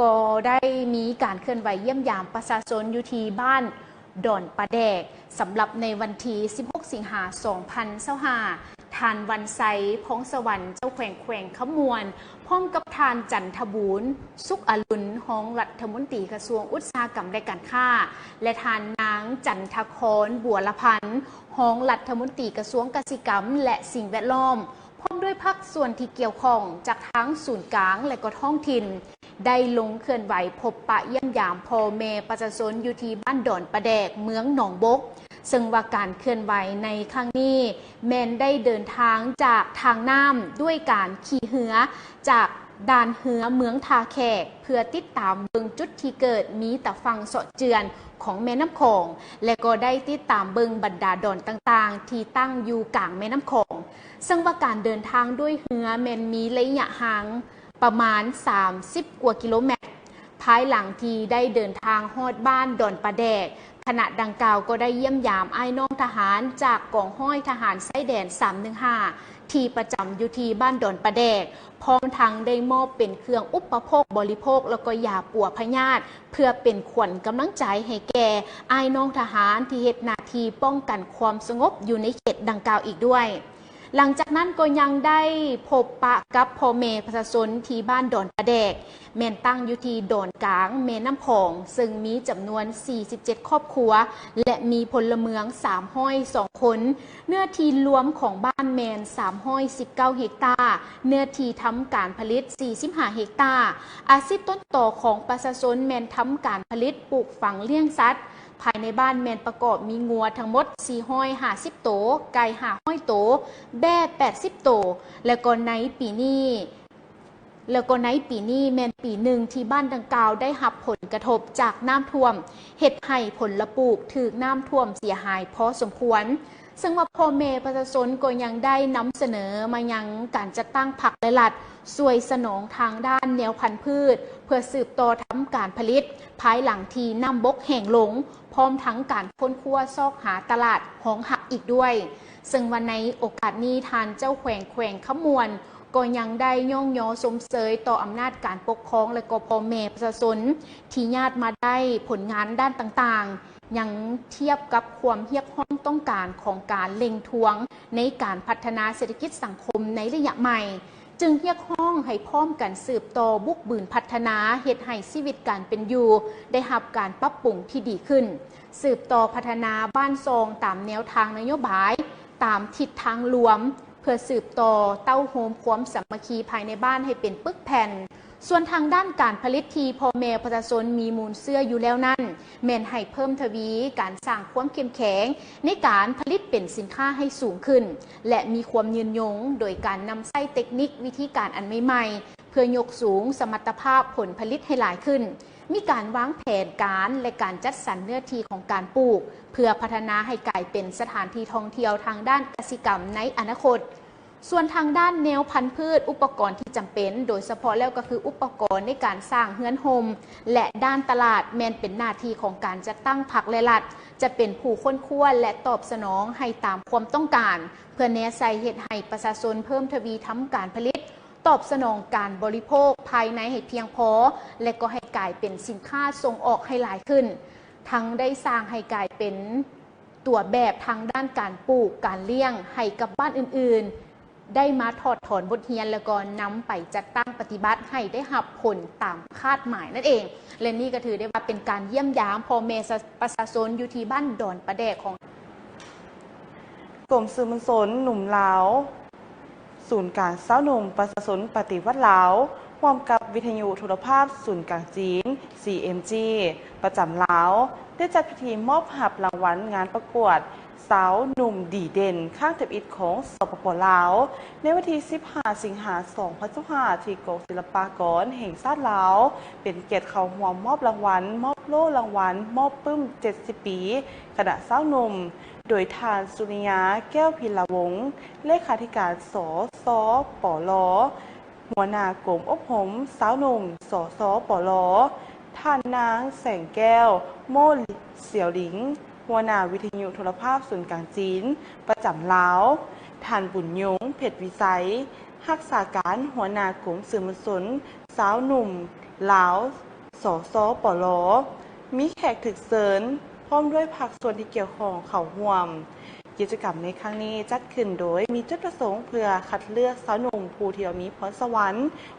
ກໍໄດ້ມີການເຄື່ອນໄຫວຢ້ຽມຢາມປະຊາຊົນຢູ່ທີ່ບ້ານດອນປາແດກ ສຳລັບໃນວັນທີສິບຫົກ ສິງຫາ ສອງພັນຊາວຫ້າ ທ່ານ ວັນໄຊ ພອງສະຫວັນ ເຈົ້າແຂວງແຂວງຄຳມ່ວນ ພ້ອມກັບທ່ານ ຈັນທະບູນ ສຸກອະລຸນ ຮອງລັດຖະມົນຕີກະຊວງອຸດສາຫະກຳ ແລະ ການຄ້າ ແລະ ທ່ານ ນາງ ຈັນທະຄອນ ບົວລະພັນ ຮອງລັດຖະມົນຕີກະຊວງກະສິກຳ ແລະ ສິ່ງແວດລ້ອມ ພ້ອມດ້ວຍພາກສ່ວນທີ່ກ່ຽວຂ້ອງຈາກທາງສູນກາງ ແລະ ກໍທ້ອງຖິ່ນ ໄດ້ລົງເຄື່ອນໄຫວພົບປະຢ້ຽມຢາມພໍ່ແມ່ປະຊາຊົນຢູ່ທີ່ບ້ານດອນປາແດກ ເມືອງໜອງບົກ, ເຊິ່ງວ່າການເຄື່ອນໄຫວໃນຄັ້ງນີ້ແມ່ນໄດ້ເດີນທາງຈາກທາງນ້ຳດ້ວຍການຂີ່ເຮືອຈາກດ່ານເຮືອເມືອງທ່າແຂກ ເພື່ອຕິດຕາມເບິ່ງຈຸດທີ່ເກີດມີຕາຝັ່ງເຊາະເຈື່ອນຂອງແມ່ນ້ຳຂອງ ແລະ ກໍໄດ້ຕິດຕາມເບິ່ງບັນດາດອນຕ່າງໆທີ່ຕັ້ງຢູ່ກາງແມ່ນ້ຳຂອງ. ເຊິ່ງວ່າການເດີນທາງດ້ວຍເຮືອແມ່ນມີໄລຍະຫ່າງປະມານສາມສິບກວ່າກິໂລແມັດ. ພາຍຫຼັງທີ່ໄດ້ເດີນທາງຮອດບ້ານດອນປາແດກ, ຄະນະດັ່ງກ່າວກໍໄດ້ຢ້ຽມຢາມອ້າຍນ້ອງທະຫານຈາກກອງຮ້ອຍທະຫານຊາຍແດນສາມໜຶ່ງຫ້າ ທີ່ປະຈຳຢູ່ທີ່ບ້ານດອນປາແດກ, ພ້ອມທັງໄດ້ມອບເປັນເຄື່ອງອຸປະໂພກບໍລິໂພກ ແລ້ວກໍຢາປົວພະຍາດ ເພື່ອເປັນຂວັນກຳລັງໃຈໃຫ້ແກ່ອ້າຍນ້ອງທະຫານທີ່ເຮັດໜ້າທີ່ປ້ອງກັນຄວາມສະຫງົບຢູ່ໃນເຂດດັ່ງກ່າວອີກດ້ວຍ. ຫຼັງຈາກນັ້ນກໍຍັງໄດ້ພົບປະກັບພໍ່ແມ່ປະຊາຊົນທີ່ບ້ານດອນປາແດກ, ແມ່ນຕັ້ງຢູ່ທີ່ດອນກາງແມ່ນ້ຳຂອງ, ເຊິ່ງມີຈຳນວນສີ່ສິບເຈັດຄອບຄົວ ແລະ ມີພົນລະເມືອງສາມຮ້ອຍສອງຄົນ. ເນື້ອທີ່ລວມຂອງບ້ານແມ່ນສາມຮ້ອຍສິບເກົ້າເຮັກຕາ, ເນື້ອທີ່ທຳການຜະລິດສີ່ສິບຫ້າເຮັກຕາ. ອາຊີບຕົ້ນຕໍຂອງປະຊາຊົນແມ່ນທຳການຜະລິດ, ປູກຝັງ, ລ້ຽງສັດ. ພາຍໃນບ້ານແມ່ນປະກອບມີງົວທັງໝົດສີ່ຮ້ອຍຫ້າສິບໂຕ, ໄກ່ຫ້າຮ້ອຍໂຕ, ແບ້ແປດສິບໂຕ ແລະ ກໍໃນປີນີ້ ແລ້ວກໍໃນປີນີ້ແມ່ນປີໜຶ່ງທີ່ບ້ານດັ່ງກ່າວໄດ້ຮັບຜົນກະທົບຈາກນ້ຳຖ້ວມ, ເຮັດໃຫ້ຜົນລະປູກຖືກນ້ຳຖ້ວມເສຍຫາຍພໍສົມຄວນ. ເຊິ່ງວ່າພໍ່ແມ່ປະຊາຊົນກໍຍັງໄດ້ນຳສະເໜີມາຍັງການຈັດຕັ້ງພັກ ແລະ ລັດ ຊ່ວຍສະໜອງທາງດ້ານແນວພັນພືດ ເພື່ອສືບຕໍ່ທຳການຜະລິດ ພາຍຫຼັງທີ່ນ້ຳບົກແຫ້ງລົງ, ພ້ອມທັງການຄົ້ນຄວ້າຊອກຫາຕະຫຼາດຮອງຮັບອີກດ້ວຍ. ເຊິ່ງວ່າໃນໂອກາດນີ້, ທ່ານເຈົ້າແຂວງແຂວງຄຳມ່ວນ ກໍຍັງໄດ້ຍ້ອງຍໍຊົມເຊີຍຕໍ່ອຳນາດການປົກຄອງ ແລະ ກໍພໍ່ແມ່ປະຊາຊົນທີ່ຍາດມາໄດ້ຜົນງານດ້ານຕ່າງໆ, ຍັງທຽບກັບຄວາມຮຽກຮ້ອງຕ້ອງການຂອງການເລັ່ງທວງໃນການພັດທະນາເສດຖະກິດສັງຄົມໃນໄລຍະໃໝ່, ຈຶ່ງຮຽກຮ້ອງໃຫ້ພ້ອມກັນສືບຕໍ່ບຸກບືນພັດທະນາ, ເຮັດໃຫ້ຊີວິດການເປັນຢູ່ໄດ້ຮັບການປັບປຸງທີ່ດີຂຶ້ນ, ສືບຕໍ່ພັດທະນາບ້ານຊ່ອງຕາມແນວທາງນະໂຍບາຍ, ຕາມທິດທາງລວມ, ເພື່ອສືບຕໍ່ເຕົ້າໂຮມຄວາມສາມັກຄີພາຍໃນບ້ານໃຫ້ເປັນປຶກແຜ່ນ. ສ່ວນທາງດ້ານການຜະລິດທີ່ພໍ່ແມ່ປະຊາຊົນມີມູນເຊື້ອຢູ່ແລ້ວນັ້ນ, ແມ່ນໃຫ້ເພີ່ມທະວີການສ້າງຄວາມເຂັ້ມແຂງໃນການຜະລິດເປັນສິນຄ້າໃຫ້ສູງຂຶ້ນ ແລະ ມີຄວາມຍືນຍົງ, ໂດຍການນຳໃຊ້ເຕັກນິກ, ວິທີການອັນໃໝ່ໆ ເພື່ອຍົກສູງສະມັດຕະພາບຜົນຜະລິດໃຫ້ຫຼາຍຂຶ້ນ. ມີການວາງແຜນການ ແລະ ການຈັດສັນເນື້ອທີ່ຂອງການປູກ ເພື່ອພັດທະນາໃຫ້ກາຍເປັນສະຖານທີ່ທ່ອງທ່ຽວທາງດ້ານກະສິກຳໃນອະນາຄົດ. ສ່ວນທາງດ້ານແນວພັນພືດ, ອຸປະກອນທີ່ຈຳເປັນ, ໂດຍສະເພາະແລ້ວກໍຄືອຸປະກອນໃນການສ້າງເຮືອນຮົ່ມ ແລະ ດ້ານຕະຫຼາດ, ແມ່ນເປັນໜ້າທີ່ຂອງການຈັດຕັ້ງພັກ ແລະ ລັດ ຈະເປັນຜູ້ຄົ້ນຄວ້າ ແລະ ຕອບສະໜອງໃຫ້ຕາມຄວາມຕ້ອງການ, ເພື່ອແນໃສ່ເຮັດໃຫ້ປະຊາຊົນເພີ່ມທະວີທຳການຜະລິດ, ຕອບສະໜອງການບໍລິໂພກພາຍໃນໃຫ້ພຽງພໍ ແລະ ກໍໃຫ້ກາຍເປັນສິນຄ້າສົ່ງອອກໃຫ້ຫຼາຍຂຶ້ນ, ທັງໄດ້ສ້າງໃຫ້ກາຍເປັນຕົວແບບທາງດ້ານການປູກ, ການລ້ຽງ ໃຫ້ກັບບ້ານອື່ນໆ ໄດ້ມາຖອດຖອນບົດຮຽນ ແລ້ວກໍນຳໄປຈັດຕັ້ງປະຕິບັດໃຫ້ໄດ້ຮັບຜົນຕາມຄາດໝາຍນັ້ນເອງ. ແລະ ນີ້ກໍຖືໄດ້ວ່າເປັນການຢ້ຽມຢາມພໍ່ແມ່ປະຊາຊົນຢູ່ທີ່ບ້ານດອນປາແດກຂອງ ກົມສື່ມວນຊົນໜຸ່ມລາວ, ສູນກາງຊາວໜຸ່ມປະຊາຊົນປະຕິວັດລາວ ຮ່ວມກັບວິທະຍຸໂທລະພາບສູນກາງຈີນ ຊີເອັມຈີ ປະຈຳລາວ ໄດ້ຈັດພິທີມອບຮັບລາງວັນງານປະກວດຊາວໜຸ່ມດີເດັ່ນຄັ້ງທຳອິດຂອງ ສປປ ລາວ ໃນວັນທີສິບຫ້າ ສິງຫາ ສອງພັນຊາວຫ້າ ທີ່ກອງສິລະປາກອນແຫ່ງຊາດລາວ ເປັນກຽດເຂົ້າຮ່ວມມອບລາງວັນ, ມອບໂລ່ລາງວັນ, ມອບປຶ້ມເຈັດສິບປີ ຄະນະຊາວໜຸ່ມ ໂດຍທ່ານ ສຸລິຍາ ແກ້ວພິລະວົງ ເລຂາທິການ ສສປລ, ຫົວໜ້າກົມອົບຮົມຊາວໜຸ່ມ ສສປລ, ທ່ານນາງ ແສງແກ້ວ ໂມສຽວລິງ ຫົວໜ້າວິທະຍຸໂທລະພາບສູນກາງຈີນ ປະຈຳລາວ, ທ່ານ ບຸນຍົງ ເພັດວິໄຊ ຮັກສາການຫົວໜ້າກົມສື່ມວນຊົນ ຊາວໜຸ່ມລາວ ສສປລ ມີແຂກຖືກເຊີນ ພ້ອມດ້ວຍພາກສ່ວນທີ່ກ່ຽວຂ້ອງເຂົ້າຮ່ວມ. ກິດຈະກຳໃນຄັ້ງນີ້ຈັດຂຶ້ນໂດຍມີຈຸດປະສົງເພື່ອຄັດເລືອກຊາວໜຸ່ມຜູ້ທີ່ວ່າມີພອນສະຫວັນ,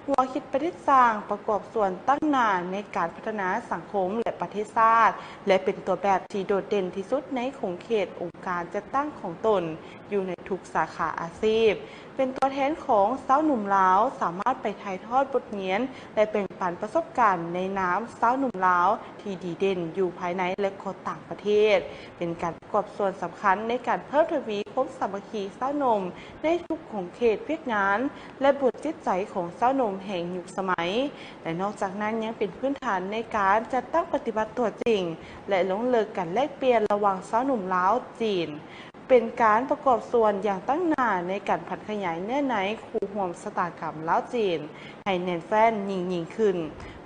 ຫົວຄິດປະດິດສ້າງ, ປະກອບສ່ວນຕັ້ງໜ້າໃນການພັດທະນາສັງຄົມ ແລະ ປະເທດຊາດ ແລະ ເປັນຕົວແບບທີ່ໂດດເດັ່ນທີ່ສຸດໃນຂົງເຂດອົງການຈັດຕັ້ງຂອງຕົນ ຢູ່ໃນທຸກສາຂາອາຊີບ, ເປັນຕົວແທນຂອງຊາວໜຸ່ມລາວ ສາມາດໄປຖ່າຍທອດບົດຮຽນ ແລະ ແບ່ງປັນປະສົບການໃນນາມຊາວໜຸ່ມລາວທີ່ດີເດັ່ນຢູ່ພາຍໃນ ແລະ ກໍຕ່າງປະເທດ, ເປັນການປະກອບສ່ວນສຳຄັນໃນການເພີ່ມທະວີຄວາມສາມັກຄີຊາວໜຸ່ມໃນທຸກຂົງເຂດວຽກງານ ແລະ ບົດຈິດໃຈຂອງຊາວໜຸ່ມແຫ່ງຍຸກສະໄໝ, ແລະ ນອກຈາກນັ້ນຍັງເປັນພື້ນຖານໃນການຈັດຕັ້ງປະຕິບັດຕົວຈິງ ແລະ ລົງເລິກການແລກປ່ຽນລະຫວ່າງຊາວໜຸ່ມລາວ-ຈີນ. ເປັນການປະກອບສ່ວນຢ່າງຕັ້ງໜ້າໃນການຜັນຂະຫຍາຍເນື້ອໃນຄູ່ຮ່ວມຊະຕາກຳລາວ-ຈີນ ໃຫ້ແໜ້ນແຟ້ນຍິ່ງໆຂຶ້ນ.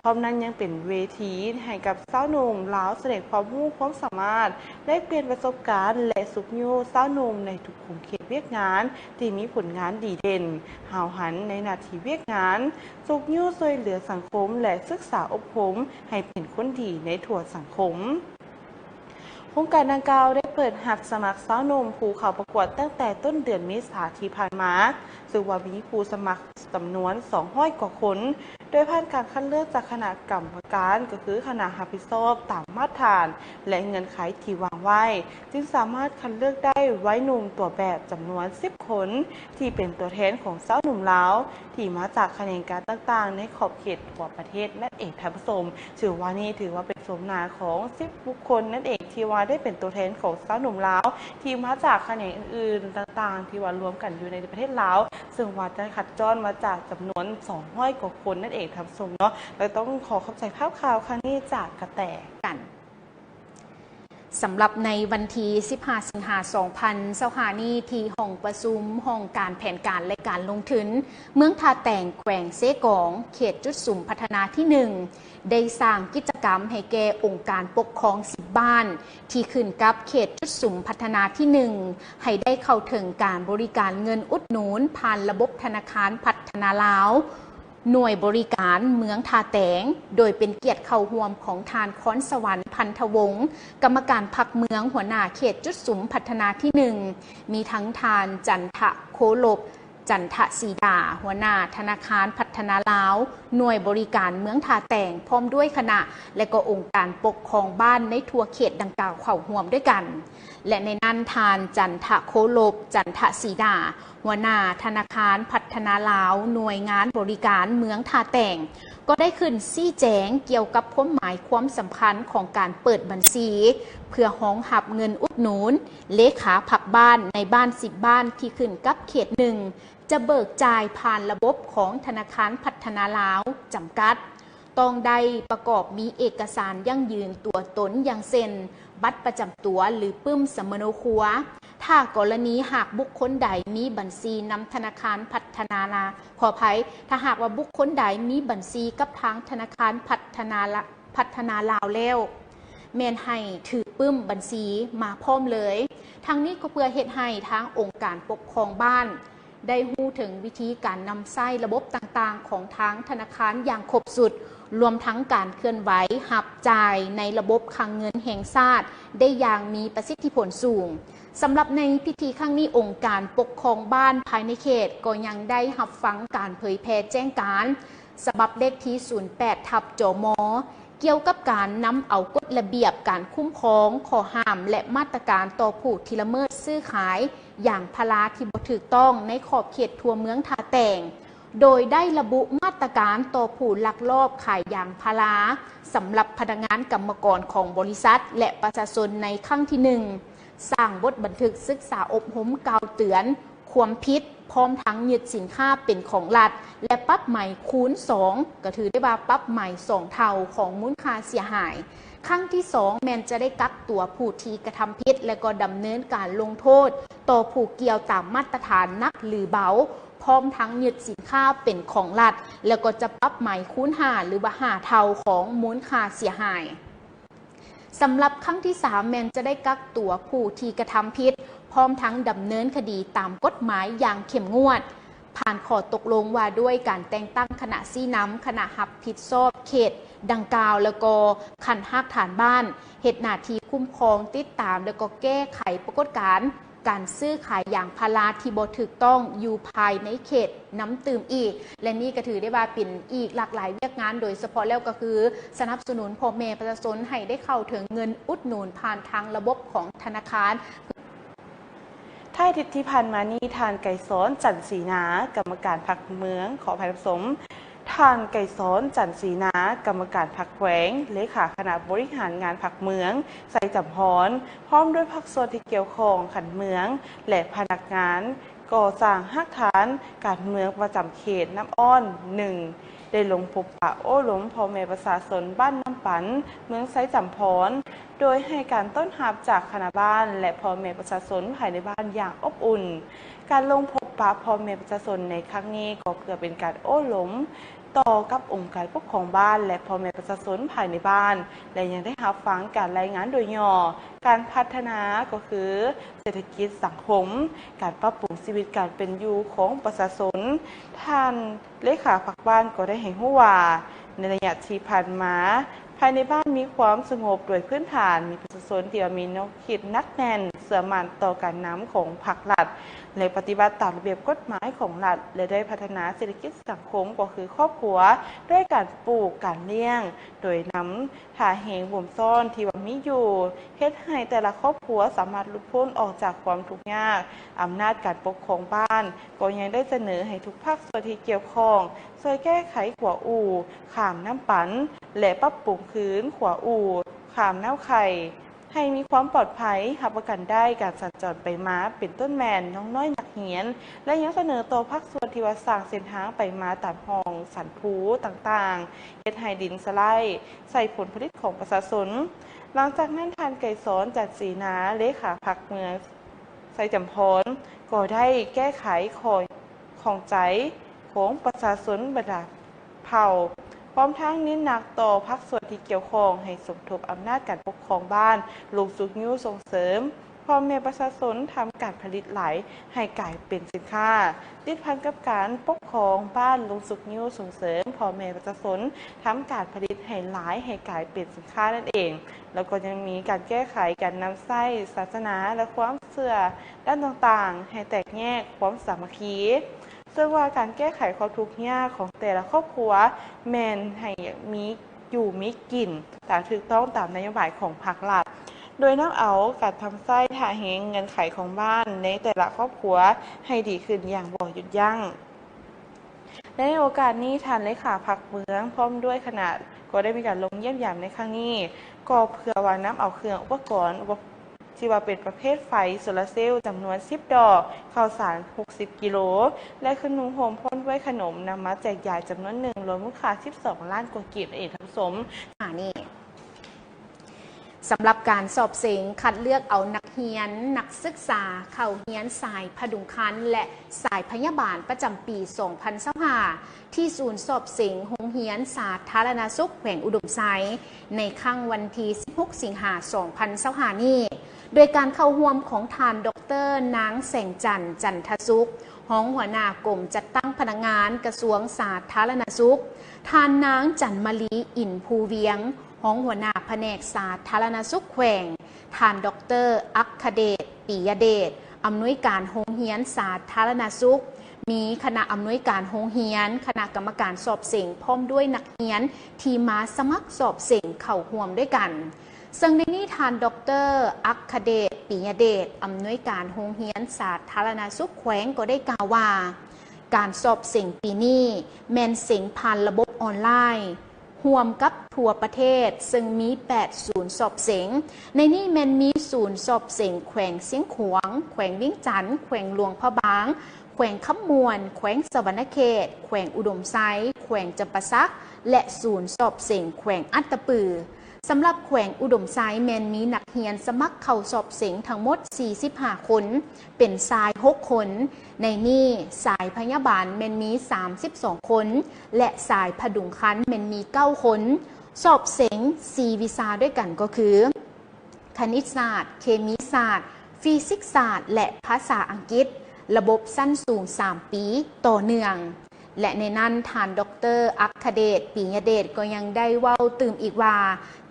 ພ້ອມນັ້ນຍັງເປັນເວທີໃຫ້ກັບຊາວໜຸ່ມລາວສະແດງຄວາມຮູ້ຄວາມສາມາດ, ແລກປ່ຽນປະສົບການ ແລະ ຊຸກຍູ້ຊາວໜຸ່ມໃນທຸກຂົງເຂດວຽກງານທີ່ມີຜົນງານດີເດັ່ນ, ຫ້າວຫັນໃນໜ້າທີ່ວຽກງານ, ຊຸກຍູ້ຊ່ວຍເຫຼືອສັງຄົມ ແລະ ສຶກສາອົບຮົມໃຫ້ເປັນຄົນດີໃນທົ່ວສັງຄົມ. ໂຄງການດັ່ງກ່າວໄດ້ເປີດຮັບສະໝັກຊາວໜຸ່ມຜູ້ເຂົ້າປະກວດຕັ້ງແຕ່ຕົ້ນເດືອນເມສາທີ່ຜ່ານມາ, ເຊິ່ງວ່າມີຜູ້ສະໝັກຈຳນວນສອງຮ້ອຍກວ່າຄົນ, ໂດຍຜ່ານການຄັດເລືອກຈາກຄະນະກຳມະການ, ກໍຄືຄະນະຮັບຜິດຊອບຕາມມາດຖານ ແລະ ເງື່ອນໄຂທີ່ວາງໄວ້, ຈຶ່ງສາມາດຄັດເລືອກໄດ້ໄວໜຸ່ມຕົວແບບຈຳນວນສິບຄົນ ທີ່ເປັນຕົວແທນຂອງຊາວໜຸ່ມລາວ ທີ່ມາຈາກຂະແໜງການຕ່າງໆ ໃນຂອບເຂດທົ່ວປະເທດນັ້ນເອງທ່ານຜູ້ຊົມ. ຖືວ່ານີ້ຖືວ່າເປັນໂສມໜ້າຂອງສິບບຸກຄົນນັ້ນເອງ ທີ່ວ່າໄດ້ເປັນຕົວແທນຂອງຊາວໜຸ່ມລາວ ທີ່ມາຈາກຂະແໜງອື່ນໆຕ່າງໆ ທີ່ວ່າລວມກັນຢູ່ໃນປະເທດລາວ, ເຊິ່ງວ່າໄດ້ຄັດຈ້ອນມາຈາກຈຳນວນສອງຮ້ອຍກວ່າຄົນນັ້ນເອງທ່ານຜູ້ຊົມເນາະ. ແລະ ຕ້ອງຂໍຂອບໃຈພາບຂ່າວຄັ້ງນີ້ຈາກກະແຕ. ກັນ. ສຳລັບໃນວັນທີສິບຫ້າ ສິງຫາ ສອງພັນຊາວຫ້ານີ້ ທີ່ຫ້ອງປະຊຸມຫ້ອງການແຜນການ ແລະ ການລົງທຶນ ເມືອງທ່າແຕງ ແຂວງເຊກອງ ເຂດຈຸດສຸມພັດທະນາທີໜຶ່ງ ໄດ້ສ້າງກິດຈະກຳໃຫ້ແກ່ອົງການປົກຄອງສິບບ້ານ ທີ່ຂຶ້ນກັບເຂດຈຸດສຸມພັດທະນາທີໜຶ່ງ ໃຫ້ໄດ້ເຂົ້າເຖິງການບໍລິການເງິນອຸດໜູນຜ່ານລະບົບທະນາຄານພັດທະນາລາວ ໜ່ວຍບໍລິການເມືອງທ່າແຕງ, ໂດຍເປັນກຽດເຂົ້າຮ່ວມຂອງທ່ານ ຄອນສະຫວັນ ພັນທະວົງ ກຳມະການພັກເມືອງ ຫົວໜ້າເຂດຈຸດສຸມພັດທະນາທີໜຶ່ງ, ມີທັງທ່ານ ຈັນທະໂຄລົບ ຈັນທະສີດາ ຫົວໜ້າທະນາຄານພັດທະນາລາວ ໜ່ວຍບໍລິການເມືອງທ່າແຕງ ພ້ອມດ້ວຍຄະນະ ແລະ ກໍອົງການປົກຄອງບ້ານໃນທົ່ວເຂດດັ່ງກ່າວເຂົ້າຮ່ວມດ້ວຍກັນ. ແລະ ໃນນັ້ນທ່ານ ຈັນທະໂຄລົບ ຈັນທະສີດາ ຫົວໜ້າທະນາຄານພັດທະນາລາວ ໜ່ວຍງານບໍລິການເມືອງທ່າແຕງ ກໍໄດ້ຂຶ້ນຊີ້ແຈງກ່ຽວກັບຄວາມໝາຍຄວາມສຳຄັນຂອງການເປີດບັນຊີ ເພື່ອຮອງຮັບເງິນອຸດໜູນເລຂາພັກບ້ານໃນບ້ານສິບບ້ານທີ່ຂຶ້ນກັບເຂດໜຶ່ງ ຈະເບີກຈ່າຍຜ່ານລະບົບຂອງທະນາຄານພັດທະນາລາວ ຈຳກັດ. ຕ້ອງໄດ້ປະກອບມີເອກະສານຢັ້ງຢືນຕົວຕົນ ຢ່າງເຊັ່ນ ບັດປະຈຳຕົວ ຫຼື ປຶ້ມສຳມະໂນຄົວ. ຖ້າກໍລະນີຫາກບຸກຄົນໃດມີບັນຊີນຳທະນາຄານພັດທະນາລາ ຂໍອະໄພ, ຖ້າຫາກວ່າບຸກຄົນໃດມີບັນຊີກັບທາງທະນາຄານພັດທະນາລາ ພັດທະນາລາວແລ້ວ, ແມ່ນໃຫ້ຖືປຶ້ມບັນຊີມາພ້ອມເລີຍ. ທັງນີ້ກໍເພື່ອເຮັດໃຫ້ທາງອົງການປົກຄອງບ້ານ ໄດ້ຮູ້ເຖິງວິທີການນຳໃຊ້ລະບົບຕ່າງໆຂອງທາງທະນາຄານຢ່າງຄົບຊຸດ, ລວມທັງການເຄື່ອນໄຫວຮັບຈ່າຍໃນລະບົບຄັງເງິນແຫ່ງຊາດໄດ້ຢ່າງມີປະສິດທິຜົນສູງ. ສຳລັບໃນພິທີຄັ້ງນີ້, ອົງການປົກຄອງບ້ານພາຍໃນເຂດກໍຍັງໄດ້ຮັບຟັງການເຜີຍແຜ່ແຈ້ງການ ສະບັບເລກທີສູນແປດ ທັບ ຈມ ກ່ຽວກັບການນຳເອົາກົດລະບຽບການຄຸ້ມຄອງ, ຂໍ້ຫ້າມ ແລະ ມາດຕະການຕໍ່ຜູ້ທີ່ລະເມີດຊື້ຂາຍຢາງພາລາທີ່ບໍ່ຖືກຕ້ອງໃນຂອບເຂດທົ່ວເມືອງທ່າແຕງ, ໂດຍໄດ້ລະບຸມາດຕະການຕໍ່ຜູ້ລັກລອບຂາຍຢາງພາລາ ສຳລັບພະນັກງານກຳມະກອນຂອງບໍລິສັດ ແລະ ປະຊາຊົນໃນຄັ້ງທີໜຶ່ງ, ສ້າງບົດບັນທຶກສຶກສາອົບຮົມກ່າວເຕືອນຄວາມຜິດ ພ້ອມທັງຍຶດສິນຄ້າເປັນຂອງລັດ ແລະ ປັບໃໝຄູນສອງ ກໍຖືໄດ້ວ່າປັບໃໝສອງເທົ່າຂອງມູນຄ່າເສຍຫາຍ. ຄັ້ງທີສອງ ແມ່ນຈະໄດ້ກັກຕົວຜູ້ທີ່ກະທຳຜິດ ແລະ ກໍດຳເນີນການລົງໂທດຕໍ່ຜູ້ກ່ຽວຕາມມາດຕະຖານໜັກ ຫຼື ເບົາ, ພ້ອມທັງຍຶດສິນຄ້າເປັນຂອງລັດ ແລ້ວກໍຈະປັບໃໝຄູນຫ້າ ຫຼືວ່າຫ້າເທົ່າຂອງມູນຄ່າເສຍຫາຍ. ສຳລັບຄັ້ງທີສາມ ແມ່ນຈະໄດ້ກັກຕົວຜູ້ທີ່ກະທຳຜິດ ພ້ອມທັງດຳເນີນຄະດີຕາມກົດໝາຍຢ່າງເຂັ້ມງວດ. ພ ຜ່ານຂໍ້ຕົກລົງວ່າດ້ວຍການແຕ່ງຕັ້ງຄະນະຊີ້ນຳ, ຄະນະຮັບຜິດຊອບເຂດດັ່ງກ່າວ ແລ້ວກໍຂັ້ນຮາກຖານບ້ານ ເຮັດໜ້າທີ່ຄຸ້ມຄອງ, ຕິດຕາມ ແລ້ວກໍແກ້ໄຂປາກົດການການຊື້ຂາຍຢາງພາລາທີ່ບໍ່ຖືກຕ້ອງຢູ່ພາຍໃນເຂດນຳຕື່ມອີກ ແລະ ນີ້ກໍຖືໄດ້ວ່າເປັນອີກຫຼາກຫຼາຍວຽກງານ ໂດຍສະເພາະແລ້ວກໍຄືສະໜັບສະໜູນພໍ່ແມ່ປະຊາຊົນໃຫ້ໄດ້ເຂົ້າເຖິງເງິນອຸດໜູນຜ່ານທາງລະບົບຂອງທະນາຄານ. ທ້າຍທິດທີ່ຜ່ານມານີ້ ທ່ານ ໄກສອນ ຈັນສີນາ ກຳມະການພັກເມືອງ, ຂໍອະໄພທ່ານຜູ້ຊົມ, ທ່ານ ໄກສອນ ຈັນສີນາ ກຳມະການພັກແຂວງ, ເລຂາຄະນະບໍລິຫານງານພັກເມືອງໄຊຈຳພອນ ພ້ອມດ້ວຍພາກສ່ວນທີ່ກ່ຽວຂ້ອງຂັ້ນເມືອງ ແລະ ພະນັກງານກໍ່ສ້າງຮາກຖານການເມືອງປະຈຳເຂດນ້ຳອ້ອນໜຶ່ງ ໄດ້ລົງພົບປະໂອ້ລົມພໍ່ແມ່ປະຊາຊົນບ້ານນ້ຳປັນ ເມືອງໄຊຈຳພອນ ໂດຍໃຫ້ການຕ້ອນຮັບຈາກຄະນະບ້ານ ແລະ ພໍ່ແມ່ປະຊາຊົນພາຍໃນບ້ານຢ່າງອົບອຸ່ນ. ການລົງພົບປະພໍ່ແມ່ປະຊາຊົນໃນຄັ້ງນີ້ ກໍເພື່ອເປັນການໂອ້ລົມຕໍ່ກັບອົງການປົກຄອງບ້ານ ແລະ ພໍ່ແມ່ປະຊາຊົນພາຍໃນບ້ານ ແລະ ຍັງໄດ້ຮັບຟັງການລາຍງານໂດຍຫຍໍ້ ການພັດທະນາ ກໍຄືເສດຖະກິດສັງຄົມ, ການປັບປຸງຊີວິດການເປັນຢູ່ຂອງປະຊາຊົນ. ທ່ານເລຂາພັກບ້ານກໍໄດ້ໃຫ້ຮູ້ວ່າ ໃນໄລຍະທີ່ຜ່ານມາ ພາຍໃນບ້ານມີຄວາມສະຫງົບໂດຍພື້ນຖານ, ມີປະຊາຊົນທີ່ວ່າມີແນວຄິດໜັກແໜ້ນ, ເຊື່ອໝັ້ນຕໍ່ການນຳຂອງພັກລັດ ແລະ ປະຕິບັດຕາມລະບຽບກົດໝາຍຂອງລັດ ແລະ ໄດ້ພັດທະນາເສດຖະກິດສັງຄົມ ກໍຄືຄອບຄົວ ດ້ວຍການປູກ, ການລ້ຽງ, ໂດຍນຳທ່າແຮງບົ່ມຊ້ອນທີ່ວ່າມີຢູ່ ເຮັດໃຫ້ແຕ່ລະຄອບຄົວສາມາດຫຼຸດພົ້ນອອກຈາກຄວາມທຸກຍາກ. ອຳນາດການປົກຄອງບ້ານກໍຍັງໄດ້ສະເໜີໃຫ້ທຸກພາກສ່ວນທີ່ກ່ຽວຂ້ອງ ຊ່ວຍແກ້ໄຂຂົວອູ່ຂ້າມນ້ຳປັນ ແລະ ປັບປຸງຄືນຂົວອູ່ຂ້າມນ້ຳໄຂ່ ໃຫ້ມີຄວາມປອດໄພ, ຮັບປະກັນໄດ້ການສັນຈອນໄປມາ ເປັນຕົ້ນແມ່ນນ້ອງນ້ອຍນັກຮຽນ ແລະ ຍັງສະເໜີຕໍ່ພາກສ່ວນທີ່ວ່າສ້າງເສັ້ນທາງໄປມາຕາມຮ່ອງສັນພູຕ່າງໆ ເຮັດໃຫ້ດິນສະໄລໃສ່ຜົນຜະລິດຂອງປະຊາຊົນ. ຫຼັງຈາກນັ້ນ ທ່ານ ໄກສອນ ຈັນສີນາ ເລຂາພັກເມືອງ ໄຊຈຳພອນ ກໍໄດ້ແກ້ໄຂຂໍ້ຂ້ອງໃຈຂອງປະຊາຊົນບັນດາເຜົ່າ, ພ້ອມທັງເນັ້ນໜັກຕໍ່ພາກສ່ວນທີ່ກ່ຽວຂ້ອງໃຫ້ສົມທົບອຳນາດການປົກຄອງບ້ານ ລົງຊຸກຍູ້ສົ່ງເສີມພໍ່ແມ່ປະຊາຊົນທຳການຜະລິດຫຼາຍໃຫ້ກາຍເປັນສິນຄ້າ. ຕິດພັນກັບການປົກຄອງບ້ານ ລົງຊຸກຍູ້ສົ່ງເສີມພໍ່ແມ່ປະຊາຊົນທຳການຜະລິດໃຫ້ຫຼາຍໃຫ້ກາຍເປັນສິນຄ້ານັ້ນເອງ. ແລ້ວກໍຍັງມີການແກ້ໄຂການນຳໃຊ້ສາສະໜາ ແລະ ຄວາມເຊື່ອດ້ານຕ່າງໆ ໃຫ້ແຕກແຍກຄວາມສາມັກຄີ, ເຊິ່ງວ່າການແກ້ໄຂຄວາມທຸກຍາກຂອງແຕ່ລະຄອບຄົວ ແມ່ນໃຫ້ມີຢູ່ມີກິນ ຕາມຖືກຕ້ອງຕາມນະໂຍບາຍຂອງພັກລັດ, ໂດຍນຳເອົາການນຳໃຊ້ທ່າແຮງເງື່ອນໄຂຂອງບ້ານໃນແຕ່ລະຄອບຄົວໃຫ້ດີຂຶ້ນຢ່າງບໍ່ຢຸດຢັ້ງ. ໃນໂອກາດນີ້ ທ່ານເລຂາພັກເມືອງ ພ້ອມດ້ວຍຄະນະ ກໍໄດ້ມີການລົງຢ້ຽມຢາມໃນຄັ້ງນີ້ ກໍເພື່ອວ່ານຳເອົາເຄື່ອງອຸປະກອນ ອຸປະ ທີ່ວ່າເປັນປະເພດໄຟໂຊລາເຊວ ຈຳນວນສິບດອກ, ເຂົ້າສານຫົກສິບກິໂລ ແລະ ເຄື່ອງນຸ່ງຫົ່ມ ພ້ອມດ້ວຍຂະໜົມ ນຳມາແຈກຢາຍຈຳນວນໜຶ່ງ ລວມມູນຄ່າສິບສອງລ້ານກວ່າກີບ ນັ້ນເອງທ່ານຜູ້ຊົມ. ອາ ນີ້ ສຳລັບການສອບເສັງຄັດເລືອກເອົານັກຮຽນ, ນັກສຶກສາເຂົ້າຮຽນສາຍຜະດຸງຄັນ ແລະ ສາຍພະຍາບານປະຈຳປີສອງພັນຊາວຫ້າ ທີ່ສູນສອບເສັງໂຮງຮຽນສາທາລະນະສຸກແຂວງອຸດົມໄຊ ໃນຄັ້ງວັນທີສິບຫົກ ສິງຫາ ສອງພັນຊາວຫ້ານີ້ ໂດຍການເຂົ້າຮ່ວມຂອງທ່ານ ດອກເຕີ ນາງ ແສງຈັນ ຈັນທະສຸກ ຮອງຫົວໜ້າກົມຈັດຕັ້ງພະນັກງານກະຊວງສາທາລະນະສຸກ, ທ່ານນາງ ຈັນມະລີ ອິນພູວຽງ ຮອງຫົວໜ້າພະແນກສາທາລະນະສຸກແຂວງ, ທ່ານ ດອກເຕີ ອັກຄະເດດ ປີຍະເດດ ອຳນວຍການໂຮງຮຽນສາທາລະນະສຸກ, ມີຄະນະອຳນວຍການໂຮງຮຽນ, ຄະນະກຳມະການສອບເສັງ ພ້ອມດ້ວຍນັກຮຽນທີ່ມາສະໝັກສອບເສັງເຂົ້າຮ່ວມດ້ວຍກັນ. ເຊິ່ງໃນນີ້ທ່ານ ດອກເຕີ ອັກຄະເດດ ປີຍະເດດ ອຳນວຍການໂຮງຮຽນສາທາລະນະສຸກແຂວງ ກໍໄດ້ກ່າວວ່າ ການສອບເສັງປີນີ້ແມ່ນເສັງຜ່ານລະບົບອອນລາຍ ຮ່ວມກັບທົ່ວປະເທດ, ເຊິ່ງມີແປດສູນສອບເສັງ. ໃນນີ້ແມ່ນມີສູນສອບເສັງແຂວງຊຽງຂວາງ, ແຂວງວຽງຈັນ, ແຂວງຫຼວງພະບາງ, ແຂວງຄຳມ່ວນ, ແຂວງສະຫວັນນະເຂດ, ແຂວງອຸດົມໄຊ, ແຂວງຈຳປາສັກ ແລະ ສູນສອບເສັງແຂວງອັດຕະປື. ສຳລັບແຂວງອຸດົມໄຊແມ່ນມີນັກຮຽນສະໝັກເຂົ້າສອບເສັງທັງໝົດສີ່ສິບຫ້າຄົນ, ເປັນຊາຍຫົກຄົນ, ໃນນີ້ສາຍພະຍາບານແມ່ນມີສາມສິບສອງຄົນ ແລະ ສາຍຜະດຸງຄັນແມ່ນມີເກົ້າຄົນ. ສອບເສັງສີ່ວິຊາດ້ວຍກັນກໍຄື ຄະນິດສາດ, ເຄມີສາດ, ຟີຊິກສາດ ແລະ ພາສາອັງກິດ. ລະບົບຊັ້ນສູງສາມປີຕໍ່ເນື່ອງ. ແລະ ໃນນັ້ນ ທ່ານ ດອກເຕີ ອັກຄະເດດ ປີຍະເດດ ກໍຍັງໄດ້ເວົ້າຕື່ມອີກວ່າ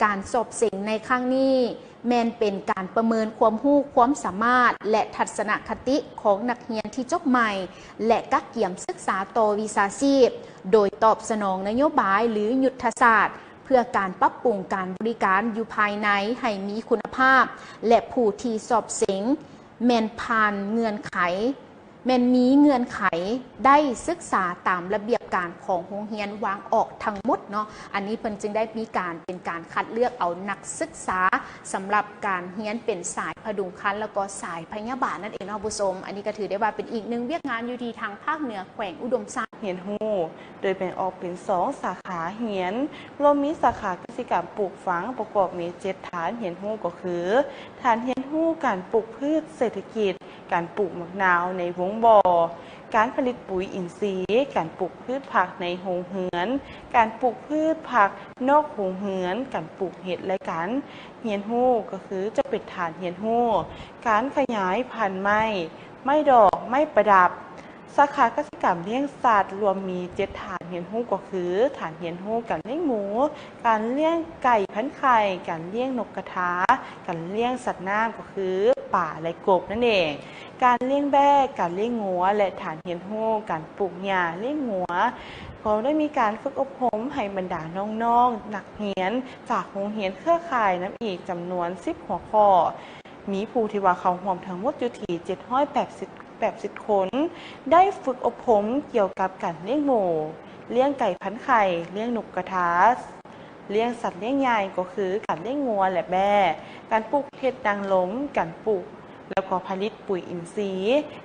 ການສອບເສັງໃນຄັ້ງນີ້ ແມ່ນເປັນການປະເມີນຄວາມຮູ້ຄວາມສາມາດ ແລະ ທັດສະນະຄະຕິຂອງນັກຮຽນທີ່ຈົບໃໝ່ ແລະ ກະກຽມສຶກສາຕໍ່ວິຊາຊີບ, ໂດຍຕອບສະໜອງນະໂຍບາຍ ຫຼື ຍຸດທະສາດ ເພື່ອການປັບປຸງການບໍລິການຢູ່ພາຍໃນໃຫ້ມີຄຸນນະພາບ ແລະ ຜູ້ທີ່ສອບເສັງແມ່ນຜ່ານເງື່ອນໄຂ ແມ່ນມີເງື່ອນໄຂໄດ້ສຶກສາຕາມລະບຽບການຂອງໂຮງຮຽນວາງອອກທັງໝົດເນາະ. ອັນນີ້ເພິ່ນຈຶ່ງໄດ້ມີການ ເປັນການຄັດເລືອກເອົານັກສຶກສາສຳລັບການຮຽນເປັນສາຍຜະດຸງຄັນ ແລ້ວກໍສາຍພະຍາບານນັ້ນເອງເນາະ ຜູ້ຊົມ. ອັນນີ້ກໍຖືໄດ້ວ່າເປັນອີກໜຶ່ງວຽກງານຢູ່ທີ່ທາງພາກເໜືອແຂວງອຸດົມໄຊ. ຮຽນຮູ້ ໂດຍແບ່ງອອກເປັນສອງສາຂາຮຽນ, ລວມມີສາຂາກະສິກຳປູກຝັງ ປະກອບມີເຈັດຖານຮຽນຮູ້ ກໍຄື ຖານຮຽນຮູ້ການປູກພືດເສດຖະກິດ, ການປູກໝາກນາວໃນວົງບໍ່, ການຜະລິດປຸຍອິນຊີ, ການປູກພືດຜັກໃນໂຮງເຮືອນ, ການປູກພືດຜັກນອກໂຮງເຮືອນ, ການປູກເຫັດ ແລະ ການຮຽນຮູ້ ກໍຄືຈະເປັນຖານຮຽນຮູ້ການຂະຫຍາຍພັນໄມ້, ໄມ້ດອກ, ໄມ້ປະດັບ. ສາຂາກະສິກຳລ້ຽງສັດ ລວມມີເຈັດຖານຮຽນຮູ້ ກໍຄື ຖານຮຽນຮູ້ການລ້ຽງໝູ, ການລ້ຽງໄກ່ພັນໄຂ່, ການລ້ຽງນົກກະທາ, ການລ້ຽງສັດນ້ຳ ກໍຄືປາ ແລະ ກົບນັ້ນເອງ, ການລ້ຽງແບ້, ການລ້ຽງງົວ ແລະ ຖານຮຽນຮູ້ການປູກຫຍ້າລ້ຽງງົວ. ກໍໄດ້ມີການຝຶກອົບຮົມໃຫ້ບັນດານ້ອງໆ ນັກຮຽນຈາກໂຮງຮຽນເຄືອຂ່າຍນຳອີກຈຳນວນສິບຫົວຂໍ້. ມີຜູ້ທີ່ວ່າເຂົ້າຮ່ວມທັງໝົດຢູ່ທີ່ເຈັດຮ້ອຍແປດສິບ ແປດສິບຄົນ ໄດ້ຝຶກອົບຮົມກ່ຽວກັບການລ້ຽງໝູ, ລ້ຽງໄກ່ພັນໄຂ່, ລ້ຽງນົກກະທາ, ລ້ຽງສັດລ້ຽງໃຫຍ່ ກໍຄືການລ້ຽງງົວ ແລະ ແບ້, ການປູກເຫັດນາງລົມ, ການປູກ ແລ້ວກໍຜະລິດປຸຍອິນຊີ,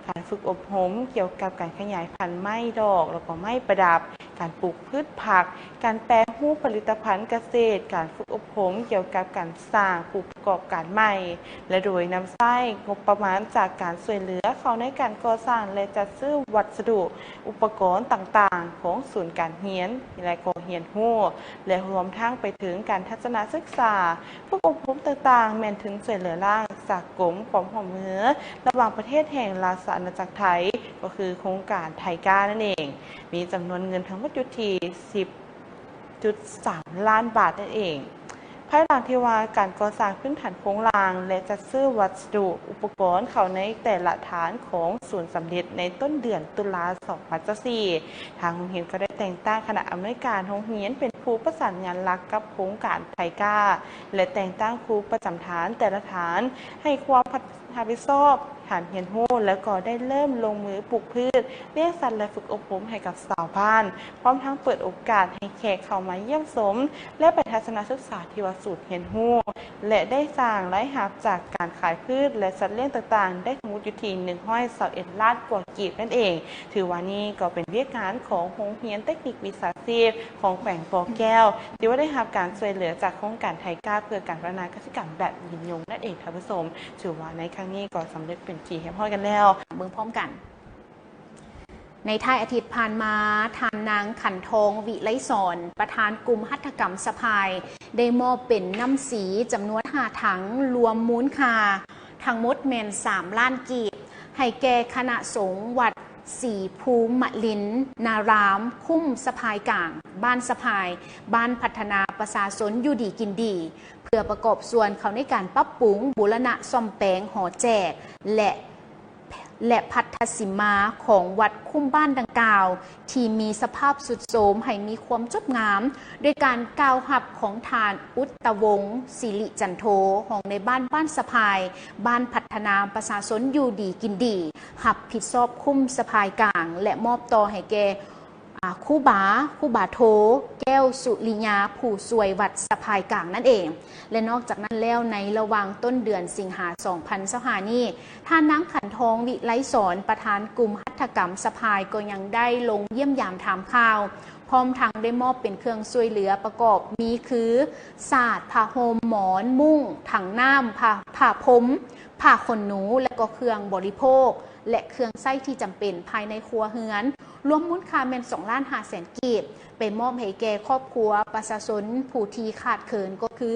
ການຝຶກອົບຮົມກ່ຽວກັບການຂະຫຍາຍພັນໄມ້ດອກ ແລ້ວກໍໄມ້ປະດັບ, ການປູກພືດຜັກ, ການແປຮູບຜະລິດຕະພັນກະເສດ, ການຝຶກອົບຮົມກ່ຽວກັບການສ້າງຜູ້ປະກອບການໃໝ່ ແລະ ໂດຍນຳໃຊ້ງົບປະມານຈາກການຊ່ວຍເຫຼືອເຂົ້າໃນການກໍ່ສ້າງ ແລະ ຈັດຊື້ວັດສະດຸ ອຸປະກອນຕ່າງໆຂອງສູນການຮຽນ ແລະ ກໍຮຽນຮູ້ ແລະ ຮວມທັງໄປເຖິງການທັດສະນະສຶກສາ, ຝຶກອົບຮົມຕ່າງໆ ແມ່ນທຶນຊ່ວຍເຫຼືອລ້າງຈາກກົມຄວາມຮ່ວມມືລະຫວ່າງປະເທດແຫ່ງລາຊະອານາຈັກໄທ ກໍຄືໂຄງການໄທການັ້ນເອງ. ມີຈຳນວນເງິນທັງໝົດຢູ່ທີ່ສິບຈຸດສາມລ້ານບາດນັ້ນເອງ. ພາຍຫຼັງທີ່ວ່າການກໍ່ສ້າງພື້ນຖານໂຄງລ່າງ ແລະ ຈັດຊື້ວັດສະດຸ ອຸປະກອນເຂົ້າໃນແຕ່ລະຖານຂອງສູນສຳເລັດໃນຕົ້ນເດືອນຕຸລາ ສອງພັນຊາວສີ່ ທາງໂຮງຮຽນກໍໄດ້ແຕ່ງຕັ້ງຄະນະອຳນວຍການໂຮງຮຽນເປັນຜູ້ປະສານງານຫຼັກກັບໂຄງການໄທກາ ແລະ ແຕ່ງຕັ້ງຄູປະຈຳຖານແຕ່ລະຖານໃຫ້ຄວາມຮັບຜິດຊອບ ຖານຮຽນຮູ້ ແລ້ວກໍໄດ້ເລີ່ມລົງມືປູກພືດ, ລ້ຽງສັດ ແລະ ຝຶກອົບຮົມໃຫ້ກັບຊາວບ້ານ, ພ້ອມທັງເປີດໂອກາດໃຫ້ແຂກເຂົ້າມາຢ້ຽມຊົມ ແລະ ໄປທັດສະນະສຶກສາທີ່ວ່າສູນຮຽນຮູ້ ແລະ ໄດ້ສ້າງລາຍຮັບຈາກການຂາຍພືດ ແລະ ສັດລ້ຽງຕ່າງໆ ໄດ້ທັງໝົດຢູ່ທີ່ໜຶ່ງຮ້ອຍຊາວເອັດລ້ານກວ່າກີບນັ້ນເອງ. ຖືວ່ານີ້ກໍເປັນວຽກງານຂອງໂຮງຮຽນເຕັກນິກວິຊາຊີບຂອງແຂວງບໍ່ແກ້ວ ທີ່ວ່າໄດ້ຮັບການຊ່ວຍເຫຼືອຈາກໂຄງການໄທກາເພື່ອການພັດທະນາກະສິກຳແບບຍືນຍົງນັ້ນເອງ ທ່ານຜູ້ຊົມ. ຖືວ່າໃນຄັ້ງນີ້ກໍສຳເລັດເປັນທີ່ຮຽບຮ້ອຍກັນແລ້ວ. ເບິ່ງພ້ອມກັນ. ໃນທ້າຍອາທິດຜ່ານມາ, ທ່ານນາງ ຂັນທອງ ວິໄລສອນ ປະທານກຸ່ມຫັດຖະກຳສະພາຍ ໄດ້ມອບເປັນນ້ຳສີຈຳນວນຫ້າຖັງ, ລວມມູນຄ່າທັງໝົດແມ່ນສາມລ້ານກີບ, ໃຫ້ແກ່ຄະນະສົງວັດສີພູມະລິນນາລາມ, ຄຸ້ມສະພາຍກາງ, ບ້ານສະພາຍ, ບ້ານພັດທະນາປະຊາຊົນຢູ່ດີກິນດີ, ເພື່ອປະກອບສ່ວນເຂົ້າໃນການປັບປຸງ, ບູລະນະ, ສ້ອມແປງຫໍແຈກ ແລະ ແລະ ພັດທະສິມມາຂອງວັດຄຸ້ມບ້ານດັ່ງກ່າວ ທີ່ມີສະພາບຊຸດໂຊມໃຫ້ມີຄວາມຈົບງາມ, ໂດຍການກ່າວຮັບຂອງທ່ານ ອຸດຕະວົງ ສິລິຈັນໂທ, ຮອງນາຍບ້ານບ້ານສະພາຍ, ບ້ານພັດທະນາປະຊາຊົນຢູ່ດີກິນດີ, ຮັບຜິດຊອບຄຸ້ມສະພາຍກາງ ແລະ ມອບຕໍ່ໃຫ້ແກ່ ອາ ຄູບາ, ຄູບາໂທ ແກ້ວສຸລິຍາ ຜູ້ຊ່ວຍວັດສະພາຍກາງນັ້ນເອງ. ແລະ ນອກຈາກນັ້ນແລ້ວ, ໃນລະຫວ່າງຕົ້ນເດືອນສິງຫາ ສອງພັນຊາວຫ້ານີ້, ທ່ານນາງ ຂັນທອງ ວິໄລສອນ ປະທານກຸ່ມຫັດຖະກຳສະພາຍ ກໍຍັງໄດ້ລົງຢ້ຽມຢາມຖາມຂ່າວ, ພ້ອມທັງໄດ້ມອບເປັນເຄື່ອງຊ່ວຍເຫຼືອປະກອບມີຄື ສາດ, ຜ້າຫົ່ມ, ໝອນ, ມຸ້ງ, ຖັງນ້ຳ, ຜ້າ, ຜ້າພົມ, ຜ້າຂົນໜູ ແລະ ກໍເຄື່ອງບໍລິໂພກ ແລະ ເຄື່ອງໃຊ້ທີ່ຈຳເປັນພາຍໃນຄົວເຮືອນ, ລວມມູນຄ່າແມ່ນສອງລ້ານຫ້າແສນກີບ ໄປມອບໃຫ້ແກ່ຄອບຄົວປະຊາຊົນຜູ້ທີ່ຂາດເຂີນ ກໍຄື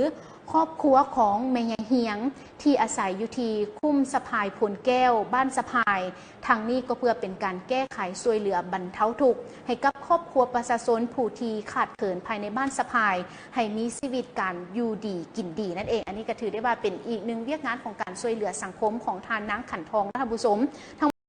ຄອບຄົວຂອງແມ່ຍາຍຮຽງ ທີ່ອາໄສຢູ່ທີ່ຄຸ້ມສະພາຍໂພນແກ້ວ ບ້ານສະພາຍ. ທັງນີ້ກໍເພື່ອເປັນການແກ້ໄຂຊ່ວຍເຫຼືອບັນເທົາທຸກໃຫ້ກັບຄອບຄົວປະຊາຊົນຜູ້ທີ່ຂາດເຂີນພາຍໃນບ້ານສະພາຍ ໃຫ້ມີຊີວິດການຢູ່ດີກິນດີນັ້ນເອງ. ອັນນີ້ກໍຖືໄດ້ວ່າເປັນອີກໜຶ່ງວຽກງານຂອງການຊ່ວຍເຫຼືອສັງຄົມຂອງທ່ານນາງຂັນທອງ ທ່ານຜູ້ຊົມ.